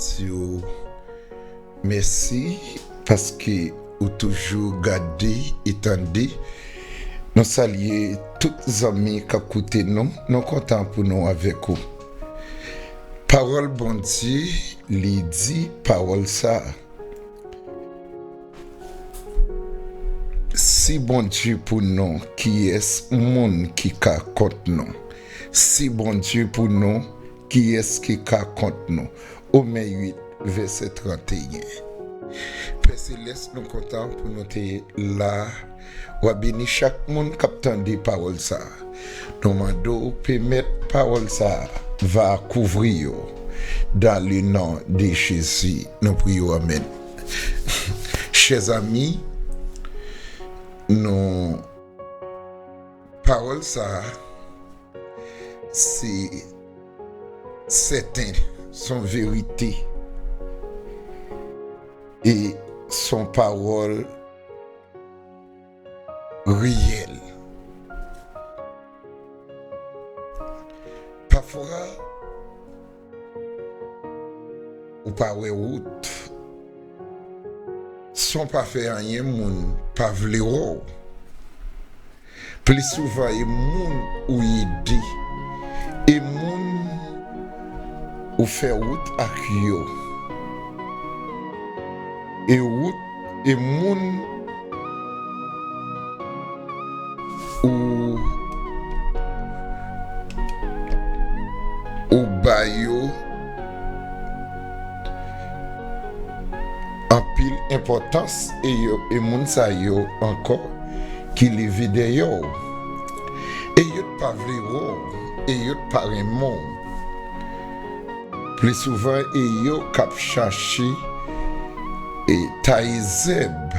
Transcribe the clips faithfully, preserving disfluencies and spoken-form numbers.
Yo, mèsi paske ou toujou gade e tande. Nou salye tout zanmi k ap koute nou. Nou kontan pou nou avèk ou. Pawòl Bondye, li di pawòl sa a. Si Bondye pou nou, kiyès moun ki ka kont nou? Si Bondye pou nou, kiyès ki ka kont nou? Omen uit, vèsè trannteyen. Pè Selès, nou kontan pou nou te la. W a beni chak moun k ap tande pawòl sa a. Nou mande w pèmèt pawòl sa a va kouvri yo. Dans le nom de Jésus, nou priye w, amèn. Chè zanmi, nou, pawòl sa a, se sèten, se yon verite. E se yon pawòl reyèl. Pafwa, ou pa wè wout. San w pa fè anyen, moun pa vle wè w. Pli souvan, e moun ou ede, e moun ou fè wout ak yo, e wout, e moun ou, ou ba yo anpil enpòtans, e yo, e moun sa yo ankò ki leve dèyè w. E yo t pa vle wè w, e yo t pa renmen w. Pli souvan, e yo k ap chache e taye zèb,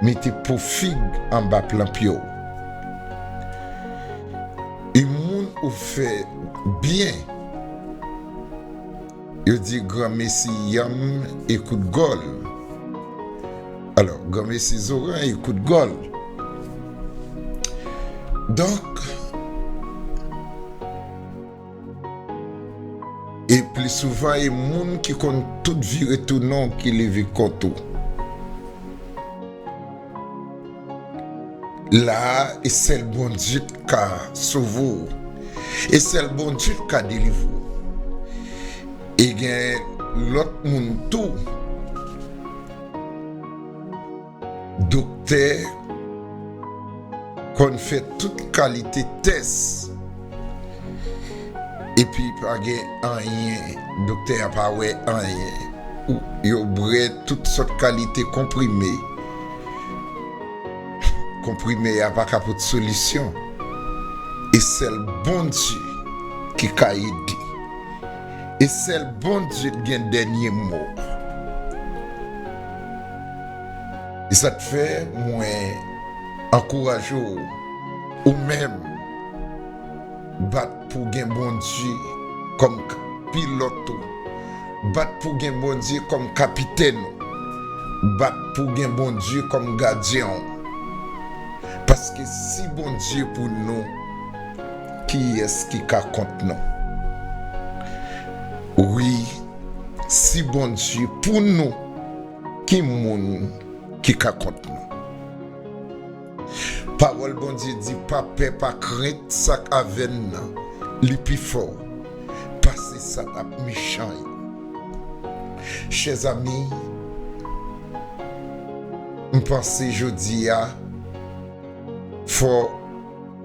mete po fig anba plan pye w. E moun ou fè byen, yo di granmesi yanm e kout gòl. Alò, granmesi zoran e kout gòl. Donk, e pli souvan, e moun ki konn tout vire tounen w ki leve kont ou. La a, e sèl Bondye k ka sove w. E sèl Bondye k ka delivre w. E gen lòt moun tou. Doktè konn fè tout kalite tès. Epi pa gen anyen, doktè a pa wè anyen. Ou, yo bwè tout sòt kalite konprime. Konprime a pa ka pote solisyon. E sèl Bondye ki ka ede. E sèl Bondye ki gen dènye mo. E sa k fè mwen ankouraje w, ou menm, bat pou gen Bondye kòm k-, pilòt ou. Bat pou gen Bondye kòm kapitèn ou. Bat pou gen Bondye kòm gadyen w. Paske si Bondye pou nou, kiyès ki ka kont nou? Wi, si Bondye pou nou, ki moun ki ka kont nou? Pawòl Bondye di, pa pè, pa krent, sa k avè n nan, li pi fò pase sa k ap mechan yo. Chè zanmi, m panse jodi a, fò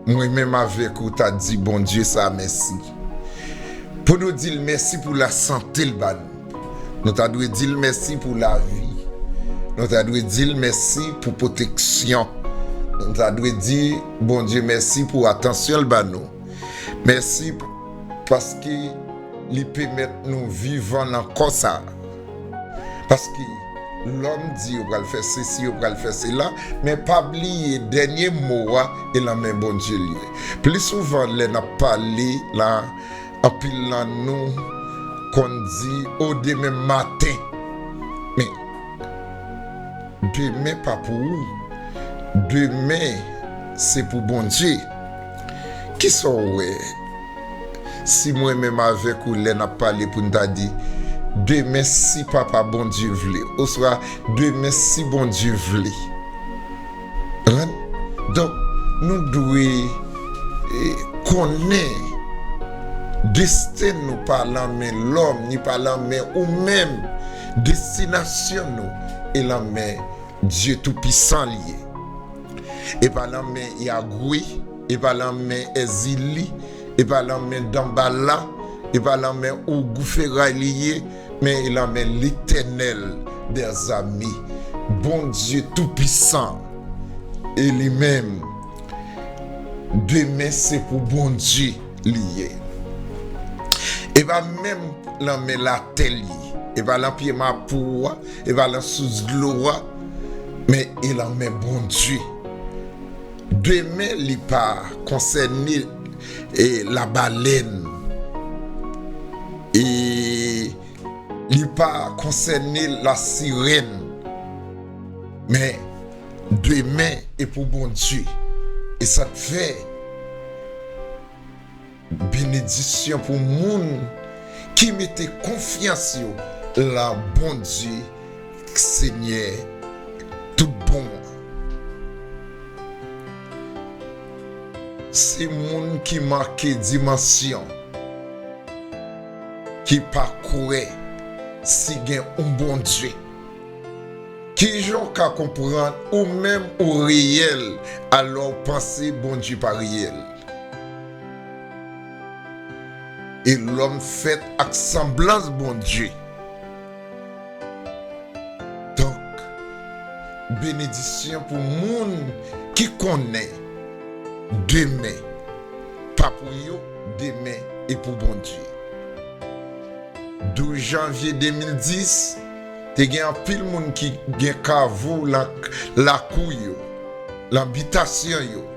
mwen menm avèk ou ta di Bondye sa mèsi. Pou nou di l mèsi pou lasante l ba nou. Nou ta dwe di l mèsi pou lavi. Nou ta dwe di l mèsi pou pwoteksyon. Nou ta dwe di Bondye mèsi pou atansyon l ba nou. Mèsi p-, paske li pèmèt nou vivan nan kò sa a. Paske lòm di yo pral fè sesi, yo pral fè sela, men pa bliye dènye mo a e nan men Bondye l ye. Pli souvan, lè n ap pale la, anpil nan nou konn di, "O, demen maten." Men, demen pa pou ou. Demen, se pou Bondye. Kisa w wè? Si mwen menm avèk ou, lè n ap pale pou n ta di, demen si Papa Bondye vle, oswa demen si Bondye vle. Rann? Donk, nou dwe, eh, konnen desten nou pa lan men lòm, ni pa lan men ou menm. Destinasyon nou e lan men Dye Toupisan li ye. E pa lan men Yagwe, e pa lan men Èzili, e pa lan men Danbala, e pa lan men Ougou Feray li ye, men e lan men Letènèl dèzame, Bondye Toupisan. E li menm, demen se pou Bondye li ye. E pa menm lan men latè li ye, e pa lan pye mapou a, e pa lan sous dlo a, men e lan men Bondye. Demen li pa konsène, e, labalèn, e li pa konsène lasirèn, men demen e pou Bondye. E sa k fè benedisyon pou moun ki mete konfyans yo lan Bondye, Senyè tout bon an. Se moun ki manke dimansyon, ki pa kwè si gen yon Bondye. Kijan w ka konprann ou menm ou reyèl, alò w panse Bondye pa reyèl? E lòm fèt ak sanblans Bondye. Donk, benedisyon pou moun ki konnen demen pa pou yo, demen e pou Bondye. Douz janvye de mil dis, te gen anpil moun ki gen kavo lan lakou yo, lan bitasyon yo,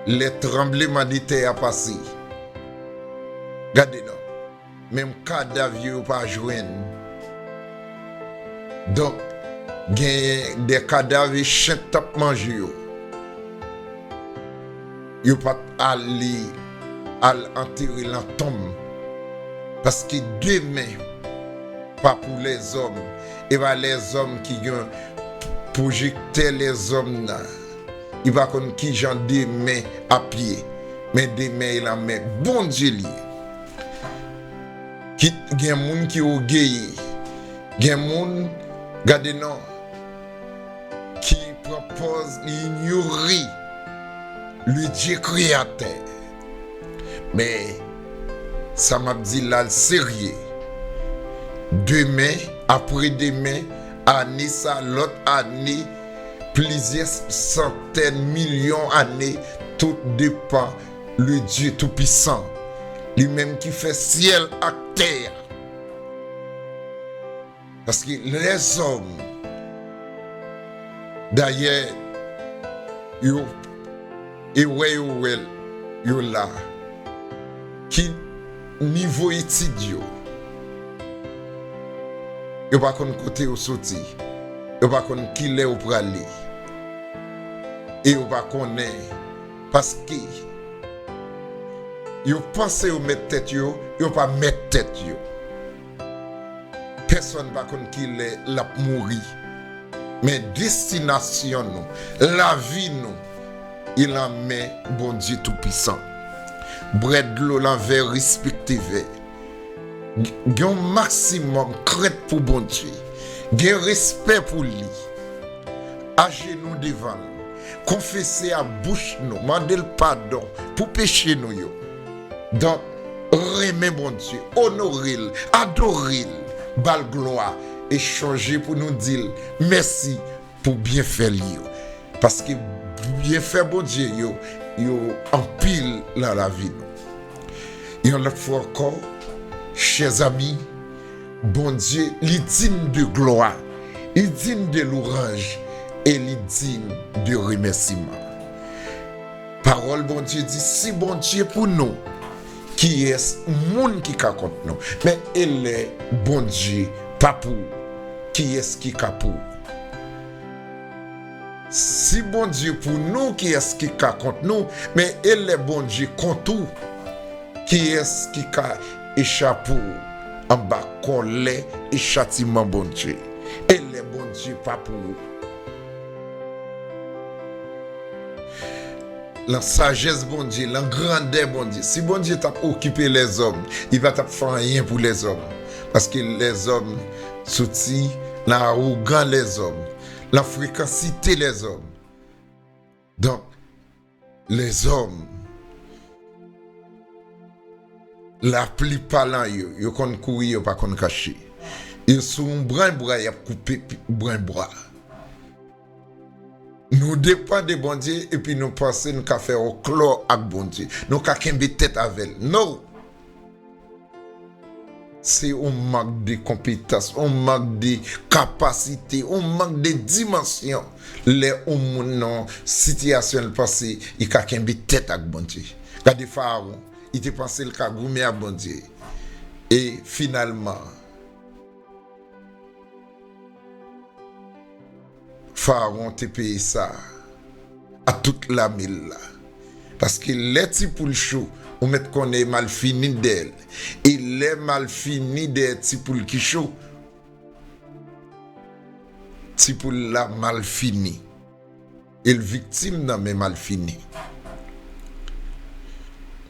lè tranbleman de tè a pase. Gade non, menm kadav yo, yo pa jwenn. Donk, genyen de kadav e chen t ap manje yo. Yo pa t ale al antere lan tonm. Paske demen pa pou lèzòm. E pa lèzòm ki gen pwojektè lèzòm nan. Li pa konn kijan demen ap ye. Men demen e lan men Bondye li ye. Kit gen moun ki ògeye, gen moun, gade non, ki pran pòz li inyore le Dye kreyatè. Men, sa m ap di la, l serye. Demen, apre demen, ane sa, lòt ane, plizyè santèn milyon ane, tout depann le Dye Toupisan, li menm ki fè syèl ak tè a. Paske lèzòm, dayè, yo, e wè yo wè yo la, ki nivo etid yo, yo pa konn kote yo soti, yo pa konn kilè yo prale, e yo pa konnen, paske yo panse yo mèt tèt yo, yo pa mèt tèt yo. Pèsonn pa konn kilè l ap mouri. Men destinasyon nou, lavi nou, e lan men Bondye Toupisan. Bwè dlo lan vè, respekte vè. Gen yon maksimòm krent pou Bondye. Gen respè pou li. Ajenou devan l. Konfese ak bouch nou, mande l padon pou peche nou yo. Donk, renmen Bondye, onore l, adore l, ba l glwa, e chonje pou nou di l mèsi pou byenfè li yo. Paske byenfè Bondye yo, yo anpil nan lavi nou. Yon lòt fwa ankò, chè zanmi, Bondye, li digne de glwa, li digne de louranj, e li digne de remèsiman. Pawòl Bondye di, si Bondye pou nou, kiyès moun ki ka kont nou? Men e lè Bondye pa pou ou, kiyès ki ka pou ou? Si Bondye pou nou, kiyès ki ka kont nou? Men e lè Bondye kont ou, kiyès ki ka echape w? anba kòlè e chatiman Bondye. E lè Bondye pa pou ou. Lan sajès Bondye, lan grandè Bondye. Si Bondye t ap okipe lèzòm, li pa t ap fè anyen pou lèzòm. Paske lèzòm soti lan awogan lèzòm, lan frekansite lèzòm. Donk, lèzòm, laplipa lan yo, yo konn kouri, yo pa konn kache. Yo sou yon branch bwa, y ap koupe pi-, branch bwa. Nou depann de Bondye, epi nou panse nou ka fè oklò ak Bondye. Nou ka kenbe tèt avè l. No! Se yon mank de konpetans, yon mank de kapasite, yon mank de dimansyon. Lè yon moun nan sitiyasyon l panse li ka kenbe tèt ak Bondye. Gade Farawon, li te panse l ka goumen ak Bondye. E finalman, Farawon te peye sa a tout lame l la. Paske lè ti poul cho, ou mèt konnen malfini dèyè l. E lè malfini dèyè ti poul ki cho, ti poul la malfini. E l viktim nan men malfini.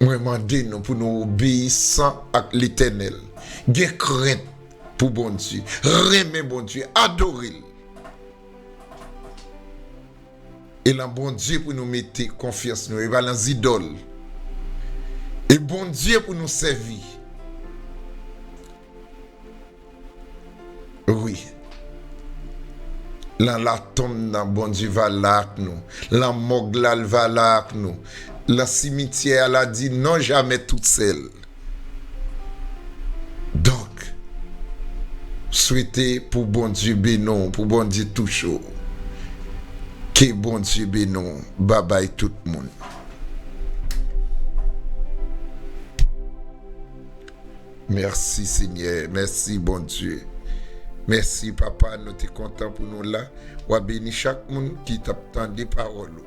Mwen mande nou pou nou obeyisan ak Letènèl. Gen krent pou Bondye. Renmen Bondye. Adore l. E lan Bondye pou nou mete konfyans nou, e pa lan zidòl. E Bondye pou nou sèvi. Wi. Lan latonm nan, Bondye va la ak nou. Lan mòg la, l va la ak nou. Lan simityè a, l a di non jamè tousèl. Donk, swete pou Bondye beni w, pou Bondye touche w. Ke Bondye beni w. Babay tout moun. Mèsi, Senyè. Mèsi, Bondye. Mèsi, Papa. Nou te kontan pou nou la. W a beni chak moun ki t ap tande pawòl ou.